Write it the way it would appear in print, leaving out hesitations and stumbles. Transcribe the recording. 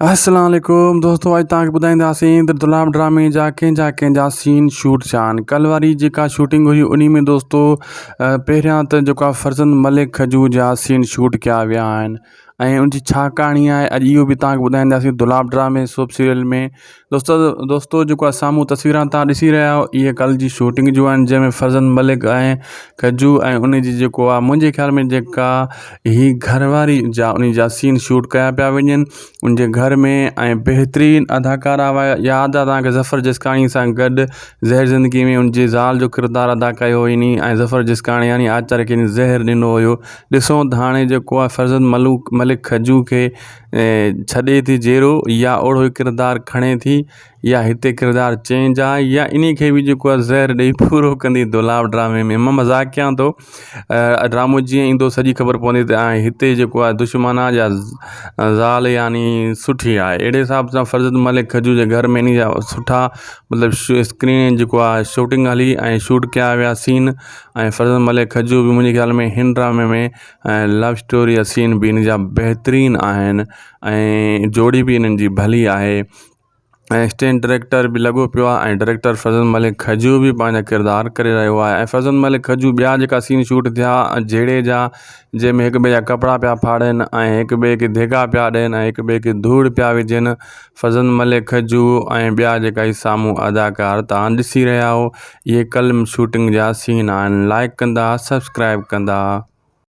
السلام عليڪم دوستو اڄ توهان کي ٻڌائينداسين ته دولاب ڊرامي جا ڪنهن جا ڪنهن جا سين شوٽ ٿيا آهن ڪل واري جيڪا شوٽنگ هئي انهي ۾ دوستو پهريان ته جيڪو آهي فرزند ملڪ کجو جا سين شوٽ ڪيا ويا آهن ۽ ان جي ڇا ڪهاڻي آهي اڄ اهو به توهان کي ٻڌائينداسين دولاب ڊرامي سوپ سيريل ۾ دوستو دوستو جيڪو آهي سامهون تصويران توهان ڏسي رهيا آهيو اهي ڪل جي شوٽنگ جون آهن جنهن ۾ فرزند ملڪ ۽ کجو ۽ ان جي جيڪو آهي منهنجي خيال ۾ جيڪا هي گهر واري جا ان جا سين شوٽ ڪيا پيا وڃن ان جي گهر ۾ ۽ بهترين اداڪارا ياد آهي توهان کي ظفر جسڪاڻي سان گڏ زهر زندگي ۾ ان جي زال جو ڪردار ادا ڪيو هئي ۽ ظفر جسڪاڻي يعني آچر کي زهر ڏنو هيو ڏسو ته هاڻي جيڪو آهي فرزند ملوڪ ملڪ کجو کي ڇڏي ٿي جيئرو يا اوڙو ئي ڪردار کڻي ٿي يا هتي ڪردار چينج آ يا انهي کي به جيڪو آ زهر ڏئي پورو ڪندي دولاب ڊرامي ۾ مان مذاق ڪيان ٿو ڊرامو جيئن ايندو سڄي خبر پوندي ته ۽ هتي جيڪو آ دشمن آ يا زال يعني سٺي آهي اهڙي حساب سان فرزند ملڪ کجو جي گهر ۾ انهي جا سٺا مطلب اسڪرين جيڪو آ شوٽنگ هلي ۽ شوٽ ڪيا ويا سين ۽ فرزند ملڪ کجو به منهنجي خيال ۾ هن ڊرامي ۾ ۽ لو اسٽوري جا سين به ان جا بهترين آهن ۽ جوڙي به انهن جي ڀلي آهي ۽ اسٽنٽ ڊائريڪٽر به لڳو پيو آهي ۽ ڊائريڪٽر فضل ملڪ کجو به پنهنجا ڪردار ڪري رهيو آهي ۽ فضل ملڪ کجو ٻيا جيڪا سين شوٽ ٿيا جهيڙي جا جنهن ۾ هڪ ٻئي جا ڪپڙا پيا ڦاڙن ۽ هڪ ٻئي کي ڌڪا پيا ڏين ۽ هڪ ٻئي کي ڌوڙ پيا وجهن فضل ملڪ کجو ۽ ٻيا جيڪا هي سامهون اداڪار تان ڏسي رهيا هو اهي ڪل شوٽنگ جا سين آهن لائڪ ڪندا سبسڪرائب ڪندا.